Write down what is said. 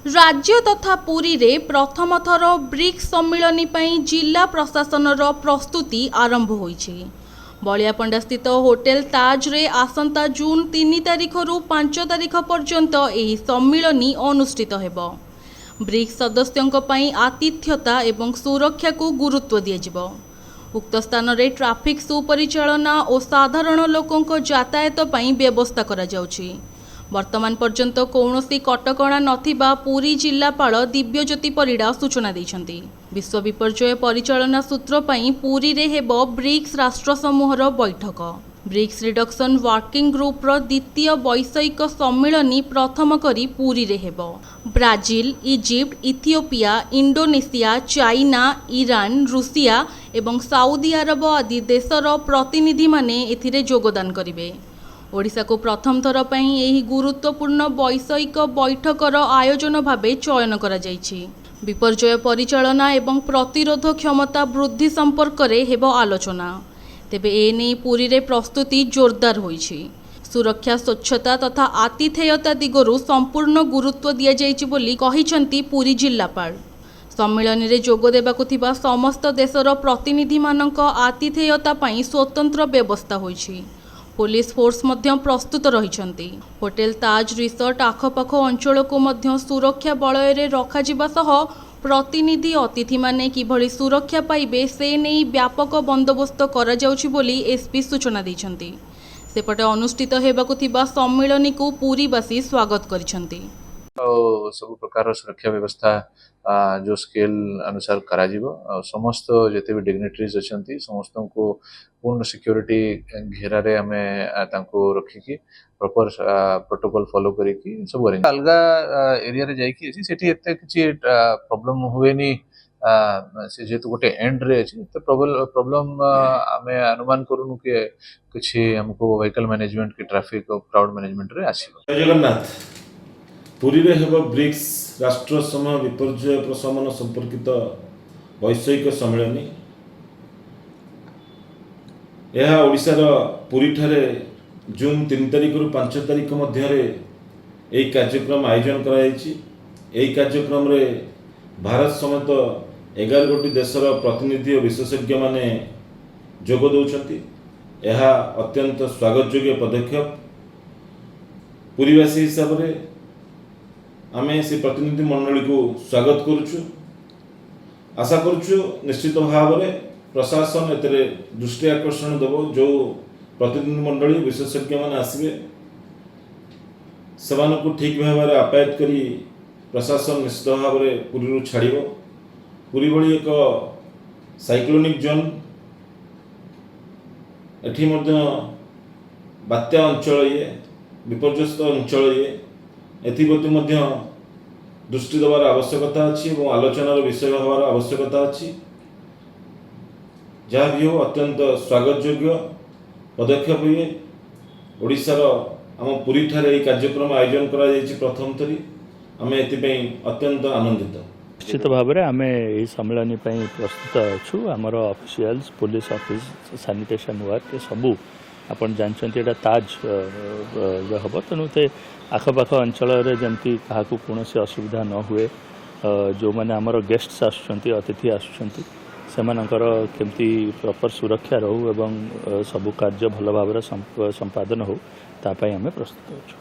ରାଜ୍ୟ ତଥା ପୁରୀରେ ପ୍ରଥମ ଥର ବ୍ରିକ୍ସ ସମ୍ମିଳନୀ ପାଇଁ ଜିଲ୍ଲା ପ୍ରଶାସନର ପ୍ରସ୍ତୁତି ଆରମ୍ଭ ହୋଇଛି। ବଳିଆପଣ୍ଡାସ୍ଥିତ ହୋଟେଲ ତାଜରେ ଆସନ୍ତା ଜୁନ୍ 3 ତାରିଖରୁ 5 ତାରିଖ ପର୍ଯ୍ୟନ୍ତ ଏହି ସମ୍ମିଳନୀ ଅନୁଷ୍ଠିତ ହେବ। ବ୍ରିକ୍ସ ସଦସ୍ୟଙ୍କ ପାଇଁ ଆତିଥ୍ୟତା ଏବଂ ସୁରକ୍ଷାକୁ ଗୁରୁତ୍ୱ ଦିଆଯିବ। ଉକ୍ତ ସ୍ଥାନରେ ଟ୍ରାଫିକ୍ ସୁପରିଚାଳନା ଓ ସାଧାରଣ ଲୋକଙ୍କ ଯାତାୟାତ ପାଇଁ ବ୍ୟବସ୍ଥା କରାଯାଉଛି। ବର୍ତ୍ତମାନ ପର୍ଯ୍ୟନ୍ତ କୌଣସି କଟକଣା ନଥିବା ପୁରୀ ଜିଲ୍ଲାପାଳ ଦିବ୍ୟଜ୍ୟୋତି ପରିଡ଼ା ସୂଚନା ଦେଇଛନ୍ତି। ବିଶ୍ୱ ବିପର୍ଯ୍ୟୟ ପରିଚାଳନା ସୂତ୍ର ପାଇଁ ପୁରୀରେ ହେବ ବ୍ରିକ୍ସ ରାଷ୍ଟ୍ରସମୂହର ବୈଠକ। ବ୍ରିକ୍ସ ରିଡକ୍ସନ୍ ୱାର୍କିଂ ଗ୍ରୁପର ଦ୍ୱିତୀୟ ବୈଷୟିକ ସମ୍ମିଳନୀ ପ୍ରଥମ କରି ପୁରୀରେ ହେବ। Brazil, Egypt, Ethiopia, Indonesia, China, Iran, Russia ଏବଂ ସାଉଦି ଆରବ ଆଦି ଦେଶର ପ୍ରତିନିଧିମାନେ ଏଥିରେ ଯୋଗଦାନ କରିବେ। ଓଡ଼ିଶାକୁ ପ୍ରଥମ ଥର ପାଇଁ ଏହି ଗୁରୁତ୍ୱପୂର୍ଣ୍ଣ ବୈଷୟିକ ବୈଠକର ଆୟୋଜନ ଭାବେ ଚୟନ କରାଯାଇଛି। ବିପର୍ଯ୍ୟୟ ପରିଚାଳନା ଏବଂ ପ୍ରତିରୋଧ କ୍ଷମତା ବୃଦ୍ଧି ସମ୍ପର୍କରେ ହେବ ଆଲୋଚନା। ତେବେ ଏନେଇ ପୁରୀରେ ପ୍ରସ୍ତୁତି ଜୋରଦାର ହୋଇଛି। ସୁରକ୍ଷା, ସ୍ୱଚ୍ଛତା ତଥା ଆତିଥେୟତା ଦିଗରୁ ସମ୍ପୂର୍ଣ୍ଣ ଗୁରୁତ୍ୱ ଦିଆଯାଇଛି ବୋଲି କହିଛନ୍ତି ପୁରୀ ଜିଲ୍ଲାପାଳ। ସମ୍ମିଳନୀରେ ଯୋଗ ଦେବାକୁ ଥିବା ସମସ୍ତ ଦେଶର ପ୍ରତିନିଧିମାନଙ୍କ ଆତିଥେୟତା ପାଇଁ ସ୍ୱତନ୍ତ୍ର ବ୍ୟବସ୍ଥା ହୋଇଛି। ପୋଲିସ ଫୋର୍ସ ମଧ୍ୟ ପ୍ରସ୍ତୁତ ରହିଛନ୍ତି। ହୋଟେଲ ତାଜ ରିସର୍ଟ ଆଖପାଖ ଅଞ୍ଚଳକୁ ମଧ୍ୟ ସୁରକ୍ଷା ବଳୟରେ ରଖାଯିବା ସହ ପ୍ରତିନିଧି ଅତିଥିମାନେ କିଭଳି ସୁରକ୍ଷା ପାଇବେ, ସେ ନେଇ ବ୍ୟାପକ ବନ୍ଦୋବସ୍ତ କରାଯାଉଛି ବୋଲି ଏସ୍ପି ସୂଚନା ଦେଇଛନ୍ତି। ସେପଟେ ଅନୁଷ୍ଠିତ ହେବାକୁ ଥିବା ସମ୍ମିଳନୀକୁ ପୁରୀବାସୀ ସ୍ୱାଗତ କରିଛନ୍ତି। ଆଉ ସବୁ ପ୍ରକାର ସୁରକ୍ଷା ବ୍ୟବସ୍ଥା ଯୋଉ ସ୍କେଲ ଅନୁସାର କରାଯିବ ଆଉ ସମସ୍ତ ଯେତେ ବି ଡିଗ୍ନିଟରିଜ ଅଛନ୍ତି, ସମସ୍ତଙ୍କୁ ପୂର୍ଣ୍ଣ ସିକ୍ୟୁରିଟି ଘେରାରେ ଆମେ ତାଙ୍କୁ ରଖିକି, ପ୍ରପର ପ୍ରୋଟୋକଲ ଫଲୋ କରିକି ସବୁ ଆରେଞ୍ଜ। ଅଲଗା ଏରିଆରେ ଯାଇକି ଅଛି, ସେଠି ଏତେ କିଛି ପ୍ରୋବ୍ଲେମ ହୁଏନି। ସେ ଯେହେତୁ ଗୋଟେ ଏଣ୍ଡରେ ଅଛି, ଏତେ ପ୍ରୋବ୍ଲେମ ଆମେ ଅନୁମାନ କରୁନୁ କି କିଛି ଆମକୁ ଭେହିକଲ ମ୍ୟାନେଜମେଣ୍ଟ କି ଟ୍ରାଫିକ କ୍ରାଉଡ ମ୍ୟାନେଜମେଣ୍ଟରେ ଆସିବ। ଜୟ ଜଗନ୍ନାଥ। ପୁରୀରେ ହେବ ବ୍ରିକ୍ସ ରାଷ୍ଟ୍ର ସମୂହ ବିପର୍ଯ୍ୟୟ ପ୍ରଶମନ ସମ୍ପର୍କିତ ବୈଷୟିକ ସମ୍ମିଳନୀ। ଏହା ଓଡ଼ିଶାର ପୁରୀଠାରେ ଜୁନ୍ 3 ତାରିଖରୁ 5 ତାରିଖ ମଧ୍ୟରେ ଏହି କାର୍ଯ୍ୟକ୍ରମ ଆୟୋଜନ କରାଯାଇଛି। ଏହି କାର୍ଯ୍ୟକ୍ରମରେ ଭାରତ ସମେତ 11 ଗୋଟି ଦେଶର ପ୍ରତିନିଧି ଓ ବିଶେଷଜ୍ଞମାନେ ଯୋଗ ଦେଉଛନ୍ତି। ଏହା ଅତ୍ୟନ୍ତ ସ୍ୱାଗତଯୋଗ୍ୟ ପଦକ୍ଷେପ। ପୁରୀବାସୀ ହିସାବରେ ଆମେ ସେ ପ୍ରତିନିଧି ମଣ୍ଡଳୀକୁ ସ୍ୱାଗତ କରୁଛୁ। ଆଶା କରୁଛୁ, ନିଶ୍ଚିତ ଭାବରେ ପ୍ରଶାସନ ଏଥିରେ ଦୃଷ୍ଟି ଆକର୍ଷଣ ଦେବ। ଯେଉଁ ପ୍ରତିନିଧି ମଣ୍ଡଳୀ, ବିଶେଷଜ୍ଞମାନେ ଆସିବେ, ସେମାନଙ୍କୁ ଠିକ୍ ଭାବରେ ଆପ୍ୟାୟିତ କରି ପ୍ରଶାସନ ନିଶ୍ଚିତ ଭାବରେ ପୁରୀରୁ ଛାଡ଼ିବ। ପୁରୀ ଭଳି ଏକ ସାଇକ୍ଲୋନିକ୍ ଜୋନ୍, ଏଠି ମଧ୍ୟ ବାତ୍ୟା ଅଞ୍ଚଳ ଇଏ, ବିପର୍ଯ୍ୟସ୍ତ ଅଞ୍ଚଳ ଇଏ, ଏଥିପ୍ରତି ମଧ୍ୟ ଦୃଷ୍ଟି ଦେବାର ଆବଶ୍ୟକତା ଅଛି ଏବଂ ଆଲୋଚନାର ବିଷୟ ହେବାର ଆବଶ୍ୟକତା ଅଛି। ଯାହା ବି ହେଉ, ଅତ୍ୟନ୍ତ ସ୍ୱାଗତଯୋଗ୍ୟ ପଦକ୍ଷେପ ଇଏ। ଓଡ଼ିଶାର ଆମ ପୁରୀଠାରେ ଏହି କାର୍ଯ୍ୟକ୍ରମ ଆୟୋଜନ କରାଯାଇଛି ପ୍ରଥମ ଥରି। ଆମେ ଏଥିପାଇଁ ଅତ୍ୟନ୍ତ ଆନନ୍ଦିତ। ନିଶ୍ଚିତ ଭାବରେ ଆମେ ଏହି ସମ୍ମିଳନୀ ପାଇଁ ପ୍ରସ୍ତୁତ ଅଛୁ। ଆମର officials, police office, sanitation work ସବୁ। ଆପଣ ଜାଣିଛନ୍ତି, ଏଇଟା ତାଜ ହେବ, ତେଣୁ ସେ ଆଖପାଖ ଅଞ୍ଚଳରେ ଯେମିତି କାହାକୁ କୌଣସି ଅସୁବିଧା ନ ହୁଏ, ଯେଉଁମାନେ ଆମର ଗେଷ୍ଟସ୍ ଆସୁଛନ୍ତି, ଅତିଥି ଆସୁଛନ୍ତି, ସେମାନଙ୍କର କେମିତି ପ୍ରପର ସୁରକ୍ଷା ରହୁ ଏବଂ ସବୁ କାର୍ଯ୍ୟ ଭଲ ଭାବରେ ସମ୍ପାଦନ ହେଉ, ତା ପାଇଁ ଆମେ ପ୍ରସ୍ତୁତ ଅଛୁ।